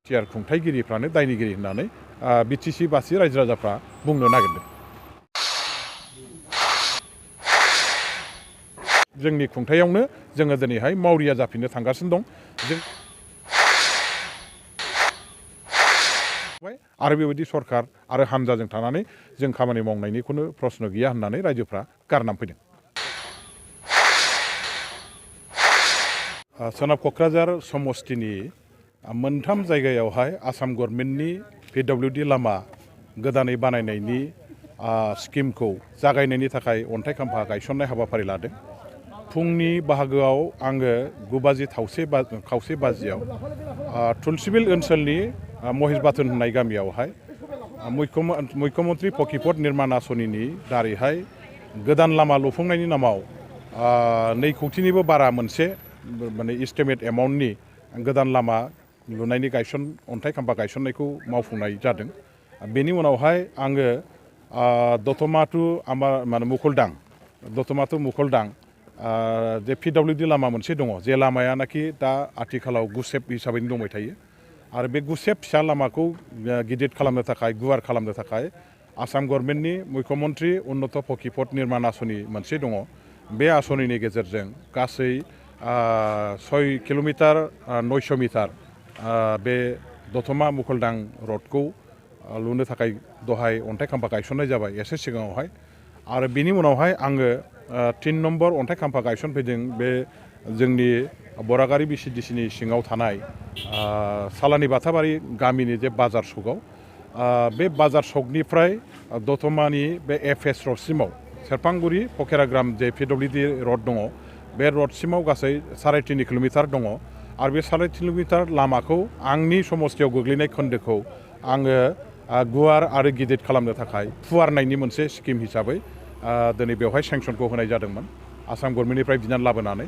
TR खुंथायगिरिफ्रानो दायनिगिरि होननानै BTC बासि रायजो राजाफ्रा बुंनो नागिरदों। जोंनि खुंथायावनो जोङो दिनैहाय मावरिया जाफिननो थांगासिनो दं। जों आरो बेबायदि सरकार आरो हानजाजों थानानै जों खामानि मावनायनिखौनो प्रश्न गैया होननानै रायजोफ्रा गारनानै फैदों। सोनाब क'क्राझार समस्तिनि मोनथाम जायगायावहाय आसाम गभर्नमेन्टनि PWD लामा गोदानै बानायनायनि स्किमखौ जागायनायनि थाखाय अन्थाइ खाम्फा गायसननाय हाबाफारि लादों। फुंनि बाहागोआव आङो 9:30 खावसे बाजियाव तुलसिबिल ओनसोलनि महिष बाथोन होननाय गामियावहाय मुख्यमन्त्रि पकिपत निर्माण आसनिनि दारैहाय गोदान लामा लुफुंनायनि नामाव 2 कौटिनिबो बारा मोनसे माने इस्टिमेट एमाउन्टनि गोदान लामा लुनायनि अन्थाइ खाम्फा गायसननायखौ मावफुंनाय जादों। बेनि उनावहाय आङो दतमा टु मुखलदां जे PWD लामा मोनसे दङ, जे लामायानाखि दा आथिखालाव गुसेब हिसाबैनो दंबाय थायो आरो बे गुसेब फिसा लामाखौ गिदिर खालामनो थाखाय गुवार खालामनो थाखाय आसाम गभर्नमेन्टनि मुख्यमन्त्रि उन्नत पकिपत निर्माण आसनि मोनसे दङ। बे आसनिनि गेजेरजों गासै 6 किल'मिटार 900 मिटार बे दतमा मुखलदां रडखौ लुनो थाखाय दहाय अन्थाइ खाम्फा गायसननाय जाबाय एसे सिगाङावहाय। आरो बेनि उनावहाय आङो 3 नम्बर अन्थाइ खाम्फा गायसनफैदों बे जोंनि बरागारि BCDCनि सिङाव थानाय सालानि बाथाबारि गामिनि जे बाजार सकआव बे बाजार सकनिफ्राय दतमानि बे FS रडसिमाव सेरफांगुरि पकेराग्राम जे PWD रड दङ, बे रडसिमाव गासै 3.5 किल'मिटार दङ। आरो बे 3.5 किल'मिटार लामाखौ आंनि समस्तियाव गोग्लैनाय खोन्दोखौ आङो गुवार आरो गिदिर खालामनो थाखाय फुवारनायनि मोनसे स्किम हिसाबै दिनै बेवहाय सेंसनखौ होनाय जादोंमोन आसाम गभर्नमेन्टनिफ्राय बिनानै लाबोनानै।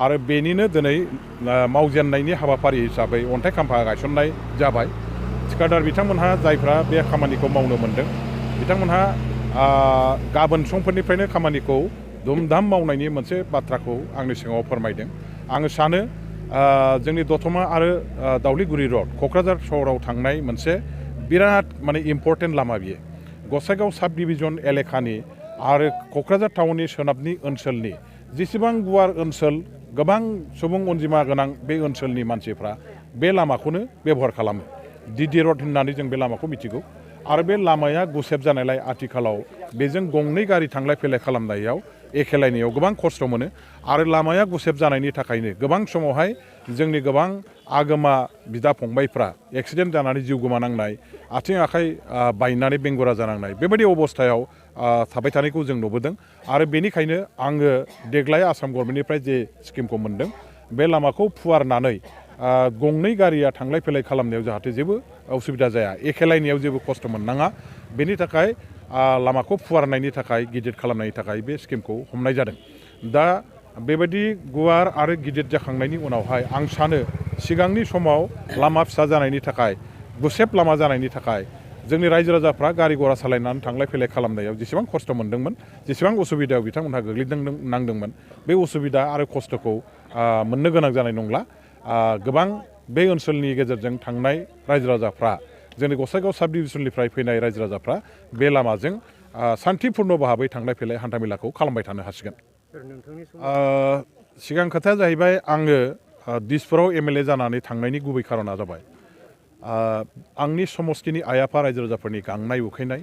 आरो बेनिनो दिनै मावजेननायनि हाबाफारि हिसाबै अन्थाइ खाम्फा गायसननाय जाबाय। थिकादार बिथांमोनहा जायफ्रा बे खामानिखौ मावनो मोनदों बिथांमोनहा गाबोन समफोरनिफ्रायनो खामानिखौ धुमधाम मावनायनि मोनसे बाथ्राखौ आंनि सिगाङाव फोरमायदों। आङो सानो जोंनि दतमा आरो दावलिगुरि रड क'क्राझार सहराव थांनाय मोनसे बिराद माने इम्पर्टेन्ट लामा बियो। गसाइगाव साब डिभिजन एलेकानि आरो क'क्राझार टाउननि सोनाबनि ओनसोलनि जेसेबां गुवार ओनसोल गोबां सुबुं अनजिमा गोनां बे ओनसोलनि मानसिफ्रा बे लामाखौनो बेबहार खालामो। DD रड होननानै जों बे लामाखौ मिथिगौ। आरो बे लामाया गुसेब जानायलाय आथिखालाव बेजों गंनै गारि थांलाय फैलाय खालामनायाव एखेलायनायाव गोबां खस्थ' मोनो। आरो लामाया गुसेब जानायनि थाखायनो गोबां समावहाय जोंनि गोबां आगोमा बिदा फंबायफ्रा एक्सिडेन्ट जानानै जिउ गोमानांनाय, आथिं आखाइ बायनानै बेंगुरा जानांनाय बेबायदि अबस्थायाव थाबाय थानायखौ जों नुबोदों। आरो बेनिखायनो आङो देग्लाय आसाम गभर्नमेन्टनिफ्राय जे स्किमखौ मोनदों बे लामाखौ फुवारनानै गंनै गारिया थांलाय फैलाय खालामनायाव जाहाथे जेबो उसुबिदा जाया, एखेलायनायाव जेबो खस्थ' मोननाङा, बेनि थाखाय लामाखौ फुवारनायनि थाखाय गिदिर खालामनायनि थाखाय बे स्किमखौ हमनाय जादों। दा बेबायदि गुवार आरो गिदिर जाखांनायनि उनावहाय आं सानो सिगांनि समाव लामा फिसा जानायनि थाखाय गुसेब लामा जानायनि थाखाय जोंनि रायजो राजाफ्रा गारि घरा सालायनानै थांलाय फैलाय खालामनायाव जेसेबां खस्थ' मोनदोंमोन, जेसेबां उसुबिदायाव बिथांमोनहा नांदोंमोन, बे उसुबिदा आरो खस्थ'खौ मोननो गोनां जानाय नंला। गोबां बे ओनसोलनि गेजेरजों थांनाय रायजो राजाफ्रा जोंनि गसाइगाव साब डिभिजननिफ्राय फैनाय रायजो राजाफ्रा बे लामाजों सान्थिपुर्ण भाबै थांलाय फैलाय हान्थामेलाखौ खालामबाय थानो हासिगोन। सिगां खोथाया जाहैबाय आङो दिसपुराव MLA जानानै थांनायनि गुबै खारना जाबाय आंनि समस्तिनि आइ आफा रायजो राजाफोरनि गांनाय उखैनाय,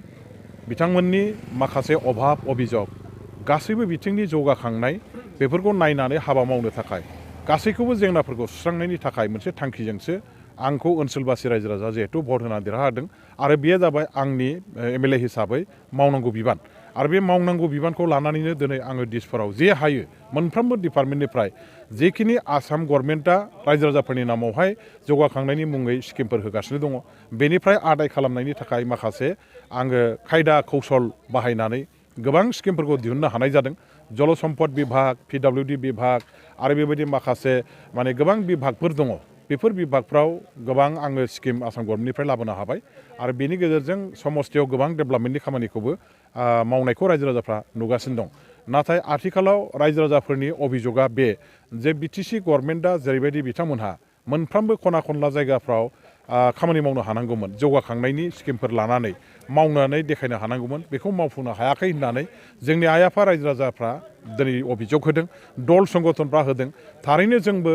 बिथांमोननि माखासे अभाब अभिजग, गासैबो बिथिंनि जौगाखांनाय बेफोरखौ नायनानै हाबा मावनो थाखाय गासैखौबो जेंनाफोरखौ सुस्रांनायनि थाखाय मोनसे थांखिजोंसो आंखौ ओनसोलबासि रायजो राजा जिहेतु भट होनानै देरहादों आरो बेयो जाबाय आंनि MLA हिसाबै मावनांगौ बिबान। आरो बे मावनांगौ बिबानखौ लानानैनो दिनै आङो दिसपुराव जे हायो मोनफ्रोमबो डिपार्टमेन्टनिफ्राय जेखिनि आसाम गभर्नमेन्टआ रायजो राजाफोरनि नामावहाय जौगाखांनायनि मुङै स्किमफोर होगासिनो दङ, बेनिफ्राय आदाय खालामनायनि थाखाय माखासे आङो खायदा कौशल बाहायनानै गोबां स्किमफोरखौ दिहुननो हानाय जादों। जल सम्पद बिभाग, PWD बिभाग आरो बेबायदि माखासे माने गोबां बिभागफोर दङ। बेफोर बिभागफ्राव गोबां आङो स्किम आसाम गभर्नमेन्टनिफ्राय लाबोनो हाबाय आरो बेनि गेजेरजों समस्तियाव गोबां डेभेलपमेन्टनि खामानिखौबो मावनायखौ रायजो राजाफ्रा नुगासिनो दं। नाथाय आथिखालाव रायजो राजाफोरनि अभियोगा बे जे BTC गभर्नमेन्टआ जेरैबायदि बिथांमोनहा मोनफ्रोमबो खना खनला जायगाफ्राव खामानि मावनो हानांगौमोन जौगाखांनायनि स्किमफोर लानानै मावनानै देखायनो हानांगौमोन बेखौ मावफुंनो हायाखै होननानै जोंनि आइ आफा रायजो राजाफ्रा दिनै अभियोग होदों दल संगठनफ्रा होदों थारैनो जोंबो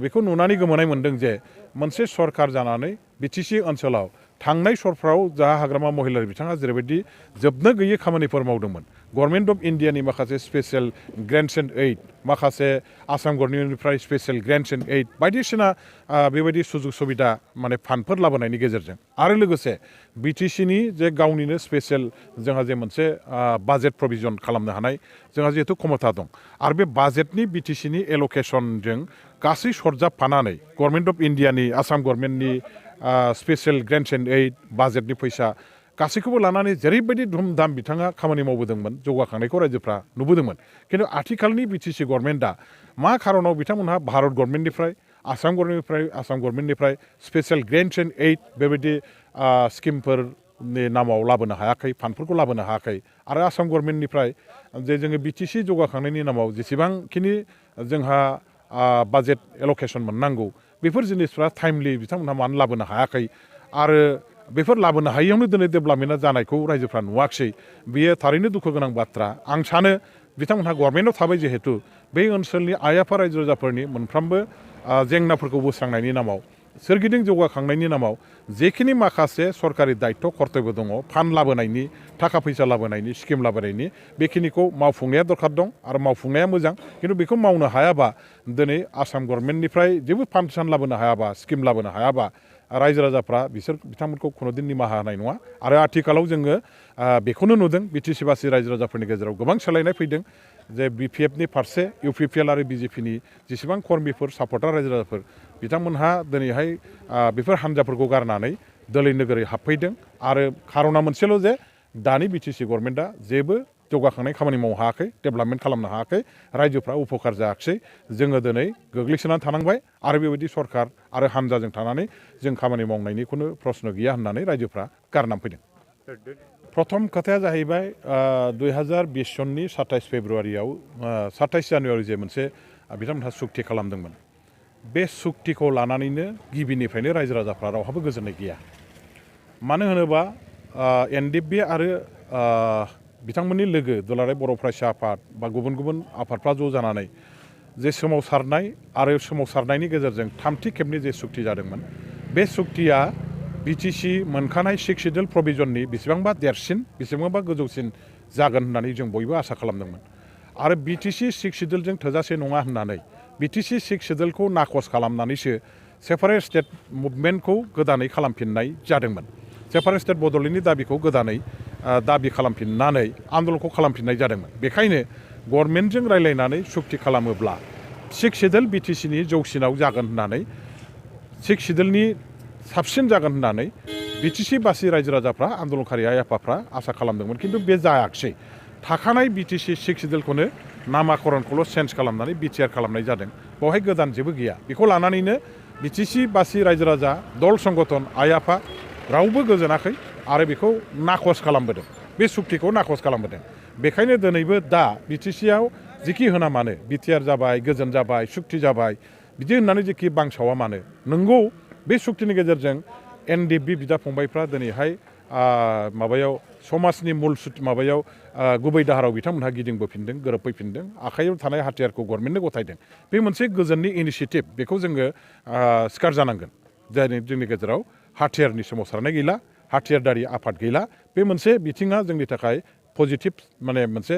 बेखौ नुनानै गोमोनाय मोन्दों जे मोनसे सरकार जानानै बिटिसि ओनसोलाव थांनाय सरफ्राव जा हाग्रामा महिलारि बिथाङा जेरैबायदि जोबनो गैयै खामानिफोर मावदोंमोन गभर्नमेन्ट अफ इन्डियानि माखासे स्पेशेल ग्रेन्टस एन्ड एइड माखासे आसाम गभर्नमेन्टनिफ्राय स्पेशेल ग्रेन्टस एन्ड एइड बायदिसिना बेबायदि सुजुग सुबिदा माने फान्डफोर लाबोनायनि गेजेरजों आरो लोगोसे बिटिसिनि जे गावनिनो स्पेशेल जोंहा जे मोनसे बाजेट प्रभिजन खालामनो हानाय जोंहा जिहेतु क्षमता दं आरो बे बाजेटनि बिटिसिनि एलकेसनजों गासै सरजाबफानानै गभर्नमेन्ट अफ इन्डियानि आसाम गभर्नमेन्टनि स्पेशेल ग्रेन्टस एन्ड एइड बाजेटनि फैसा गासैखौबो लानानै जेरैबायदि धुमधाम बिथाङा खामानि मावबोदोंमोन जौगाखांनायखौ रायजोफ्रा नुबोदोंमोन खिन्थु आथिखालनि बिटिसि गभर्नमेन्टआ मा खारनाव बिथांमोनहा भारत गभर्नमेन्टनिफ्राय आसाम गभर्नमेन्टनिफ्राय स्पेशेल ग्रेन्टस एन्ड एइड बेबायदि स्किमफोरनि नामाव लाबोनो हायाखै फान्डफोरखौ लाबोनो हायाखै आरो आसाम गभर्नमेन्टनिफ्राय जे जोङो बिटिसि जौगाखांनायनि नामाव जेसेबांखिनि जोंहा बाजेट एलकेसन मोननांगौ बेफोर जिनिसफ्रा टाइमलि बिथांमोनहा मानो लाबोनो हायाखै आरो बेफोर लाबोनो हायैयावनो दिनै डेभेलपमेन्टआ जानायखौ रायजोफ्रा नुवाखिसै बियो थारैनो दुखु गोनां बाथ्रा आं सानो बिथांमोनहा गभर्नमेन्टआव थाबाय जिहेतु बे ओनसोलनि आइ आफा रायजो राजाफोरनि मोनफ्रोमबो जेंनाफोरखौ बोस्रांनायनि नामाव सोरगिदिं जौगाखांनायनि नामाव जेखिनि माखासे सरकारि दायित्व कर्तब्य दङ फान्ड लाबोनायनि थाखा फैसा लाबोनायनि स्किम लाबोनायनि बेखिनिखौ मावफुंनाया दरखार दं आरो मावफुंनाया मोजां खिन्थु बेखौ मावनो हायाबा दिनै आसाम गभर्नमेन्टनिफ्राय जेबो फान्ड लाबोनो हायाबा स्किम लाबोनो हायाबा रायजो राजाफ्रा बिथांमोनखौ खुनुदिन निमाहा होनाय नङा आरो आथिखालाव जोङो बेखौनो नुदों बिटिसि बासि रायजो राजाफोरनि गेजेराव गोबां सोलायनाय फैदों जे बिपिएफनि फारसे इउपिपिएल आरो बिजेपिनि जेसेबां कर्मिफोर सापर्टार रायजो राजाफोर बिथांमोनहा दिनैहाय बेफोर हान्जाफोरखौ गारनानै दोलै नोगोरै हाबफैदों आरो खार'ना मोनसेल' जे दानि बिटिसि गभर्नमेन्टआ जेबो जौगाखांनाय खामानि मावनो हायाखै डेभेलपमेन्ट खालामनो हायाखै रायजोफ्रा उपकार जायाखिसै जोङो दिनै गोग्लैसोनानै थानांबाय आरो बेबायदि सरकार आरो हान्जाजों थानानै जों खामानि मावनायनि खुनु प्रश्न गैया होननानै रायजोफ्रा गारनानै फैदों प्रथम खोथाया जाहैबाय 2020 सननि 27 फेब्रुवारियाव 27 जानुवारि जे मोनसे बिथांमोनहा सुक्ति खालामदोंमोन बे सुक्तिखौ लानानैनो गिबिनिफ्रायनो रायजो राजाफ्रा रावहाबो गोजोननाय गैया मानो होनोबा एनडिएफबि आरो बिथांमोननि लोगो दुलाराय बर' फरायसा आफाद बा गुबुन गुबुन आफादफ्रा ज' जानानै जे सोमावसारनाय आरो सोमावसारनायनि गेजेरजों थामथि खेबनि जे सुक्ति जादोंमोन बे सुक्तिया बिटिसि मोनखानाय 6 शिड्युल प्रभिजननि बेसेबांबा देरसिन बेसेबांबा गोजौसिन जागोन होननानै जों बयबो आसा खालामदोंमोन आरो बिटिसि 6 शिड्युलजों थोजासे नङा होननानै बिटिसि 6 शिड्युलखौ नाकस खालामनानैसो सेपारेट स्टेट मुभमेन्टखौ गोदानै खालामफिननाय जादोंमोन सेपारेट स्टेट बड'लेण्डनि दाबिखौ गोदानै दाबि खालामफिननानै आन्दलनखौ खालामफिननाय जादोंमोन बेखायनो गभर्नमेन्टजों रायलायनानै सुक्ति खालामोब्ला 6 शिड्युल बिटिसिनि जौसिनाव जागोन होननानै 6 शिड्युलनि साबसिन जागोन होननानै बिटिसि बासि रायजो राजाफ्रा आन्दलनकारि आइ आफाफ्रा आसा खालामदोंमोन खिन्थु बे जायाखिसै थाखानाय बिटिसि 6 शिड्युलखौनो नामाकरणखौल' चेन्ज खालामनानै बिटिआर खालामनाय जादों बेवहाय गोदान जेबो गैया बेखौ लानानैनो बिटिसि बासि रायजो राजा दल संगठन आइ आफा रावबो गोजोनाखै आरो बेखौ नाकस खालामबोदों बे सुक्तिखौ नाकस खालामबोदों बेखायनो दिनैबो दा बिटिसिआव जिखि होना मानो बिटिआर जाबाय गोजोन जाबाय सुक्ति जाबाय बिदि होननानै जेखि बांसावा मानो नंगौ बे सुक्तिनि गेजेरजों एनडिएफबि बिदा फंबायफ्रा दिनैहाय माबायाव समाजनि मुल माबायाव गुबै दाहाराव बिथांमोनहा गिदिंबोफिनदों गोरोबफैफिनदों आखायाव थानाय हाथियारखौ गभर्नमेन्टनो गथायदों बे मोनसे गोजोननि इनिसियेटिभ बेखौ जोङो सिखार जानांगोन जोंनि गेजेराव हाथियारनि सोमावसारनाय गैला हाथियारदारि आफाद गैला बे मोनसे बिथिङा जोंनि थाखाय पजिटिभ माने मोनसे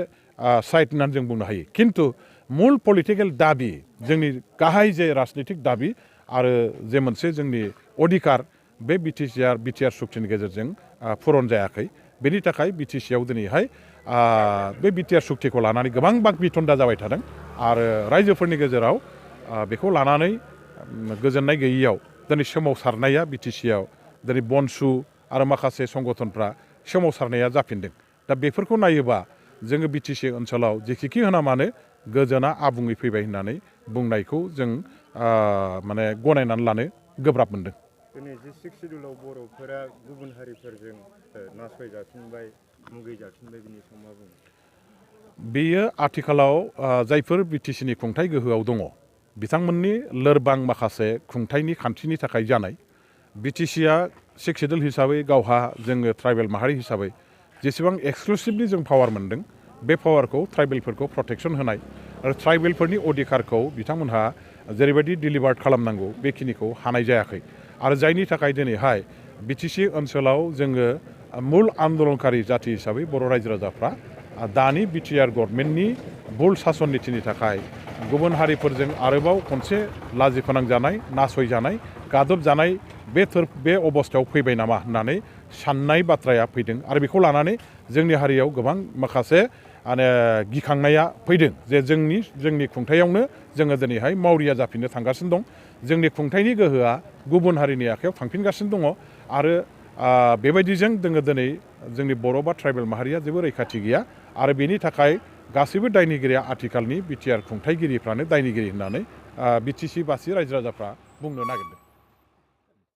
साइड होननानै जों बुंनो हायो खिन्थु मुल पलिटिकेल दाबि जोंनि गाहाय जे राजनितिक दाबि आरो जे मोनसे जोंनि अधिकार बे बिटिआर सुक्तिनि गेजेरजों पुरन जायाखै बेनि थाखाय बिटिसिआव दिनैहाय बे बिटिआर सुक्तिखौ लानानै गोबां बाग बिथन्दा जाबाय थादों आरो रायजोफोरनि गेजेराव बेखौ लानानै गोजोननाय गैयैयाव दिनै सोमावसारनाया बिटिसिआव दिनै बनसु आरो माखासे संगठनफ्रा सोमावसारनाया जाफिनदों दा बेफोरखौ नायोबा जोङो बिटिसि ओनसोलाव जेखि होना मानो गोजोना आबुङै फैबाय होननानै बुंनायखौ जों माने गनायनानै लानो गोब्राब मोनदों दिनै जे 6 शिड्युलाव बर'फोरा गुबुन हारिफोरजों नासयजाफिनबाय मुगैजाफिनबाय बिनि सायाव मा बुङो बेयो आथिखालाव जायफोर बिटिसिनि खुंथाय गोहोआव दङ बिथांमोननि लोरबां माखासे खुंथायनि खान्थिनि थाखाय जानाय BTCआ सिक्स शेड्युल हिसाबै गावहा जोङो ट्राइबेल माहारि हिसाबै जेसेबां एक्सक्लुसिभलि जों पावार मोनदों बे पावारखौ ट्राइबेलफोरखौ प्रटेक्सन होनाय आरो ट्राइबेलफोरनि अधिकारखौ बिथांमोनहा जेरैबायदि डिलिभार्ड खालामनांगौ बेखिनिखौ हानाय जायाखै आरो जायनि थाखाय दिनैहाय BTC ओनसोलाव जोङो मुल आन्दलनकारि जाथि हिसाबै बर' रायजो राजाफ्रा दानि BTR गभर्नमेन्टनि भुल सासन नीतिनि थाखाय गुबुन हारिफोरजों आरोबाव खनसे लाजि फोनांजानाय नासयजानाय गादबजानाय बे अबस्थायाव फैबाय नामा होननानै साननाय बाथ्राया फैदों आरो बेखौ लानानै जोंनि हारियाव गोबां माखासे गिखांनाया फैदों जे जोंनि खुंथायावनो जोङो दिनैहाय मावरिया जाफिननो थांगासिनो दं जोंनि खुंथायनि गोहोआ गुबुन हारिनि आखायाव थांफिनगासिनो दङ आरो बेबायदिजों जोङो दिनै जोंनि बर' बा ट्राइबेल माहारिया जेबो रैखाथि गैया आरो बेनि थाखाय गासैबो दायनिगिरिया आथिखालनि BTR खुंथायगिरिफ्रानो दायनिगिरि होननानै BTC बासि रायजो राजाफ्रा बुंनो नागिरदों।